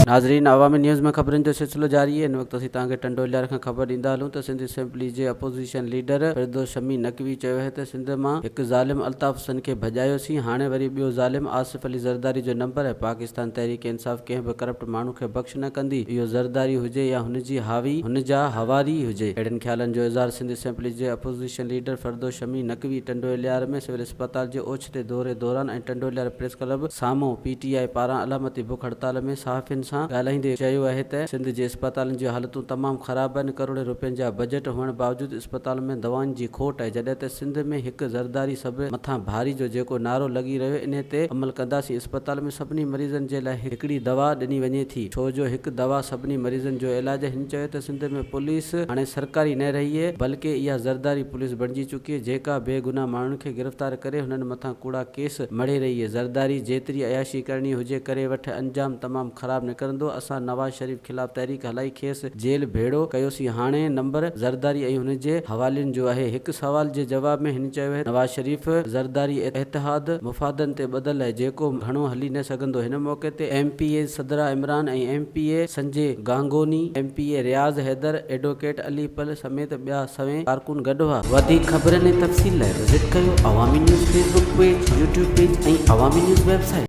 ناظرين عوامي نيوز ۾ خبرن جو سلسلو جاري آهي هن وقت اسين توهان کي ٽنڊو الهيار کان خبر ڏيندا هلون ته سنڌ اسيمبلي جي اپوزيشن ليڊر فردوس شمي نقوي چيو آهي ته سنڌ مان هڪ ظالم الطاف حسين کي ڀڄايوسين هاڻي وري ٻيو ظالم آصف علي زرداري جو نمبر آهي پاڪستان تحريڪ انصاف ڪنهن به ڪرپٽ ماڻهو کي بخش نه ڪندي اهو زرداري هجي يا هن جي حاوي هن جا حواري هجي اهڙن خيالن جو اظهار سنڌ اسيمبلي جي opposition leader Firdous Shami Naqvi Tando Allahyar ۾ civil اسپتال جي اوچتي دوري دوران ۽ ٽنڊو الهيار پريس ڪلب سامهون پي ٽي آء پاران علامتي بک هڙتال ۾ صحافين سان ڳالهائيندي چيو آهي ته سنڌ جي اسپتالن جون حالتون تمام خراب آهن ڪروڙين روپين جا بجيٽ هئڻ باوجود اسپتالن ۾ دوائن جي کوٽ آهي جڏهن ته سنڌ ۾ هڪ زرداري سڀ مٿان ڀاري جو جيڪو نعرو لڳي رهيو انهي تي عمل ڪنداسين اسپتال ۾ سڀني مريضن جي لاء هڪڙي دوا ڏني وڃي ٿي ڇو جو هڪ دوا سڀني مريضن جو علاج هن چيو ته سنڌ ۾ پوليس هاڻي سرڪاري نه رهي بلڪه اها زرداري پوليس بڻجي چڪي آهي جيڪا بي گناهه ماڻهن کي گرفتار ڪري هنن مٿان ڪوڙا ڪيس مڙهي رهي آهي زرداري جيتري عياشي ڪرڻي هجي ڪري وٺ انجام تمام خراب نڪرندو اسان نواز شريف خلاف تحريڪ هلائي کيس جيل ڀيڙو ڪيوسين هاڻي نمبر زرداري ۽ هن جي حوالين جو آهي هڪ سوال جي جواب ۾ هن چيو نواز شريف زرداري اتحاد مفادن تي ٻڌل آهي جيڪو گهڻو هلي نه سگهندو هن موقعي تي M P A Sidra Imran ۽ M P A Sanjay Gangoni, M P A Riaz Haider, advocate Ali Pal سميت ٻيا سوين ڪارڪن گڏ هئا. وڌيڪ خبرن ۽ تفصيل لاء وزٽ ڪيو Awami news Facebook page, YouTube page ۽ Awami news website.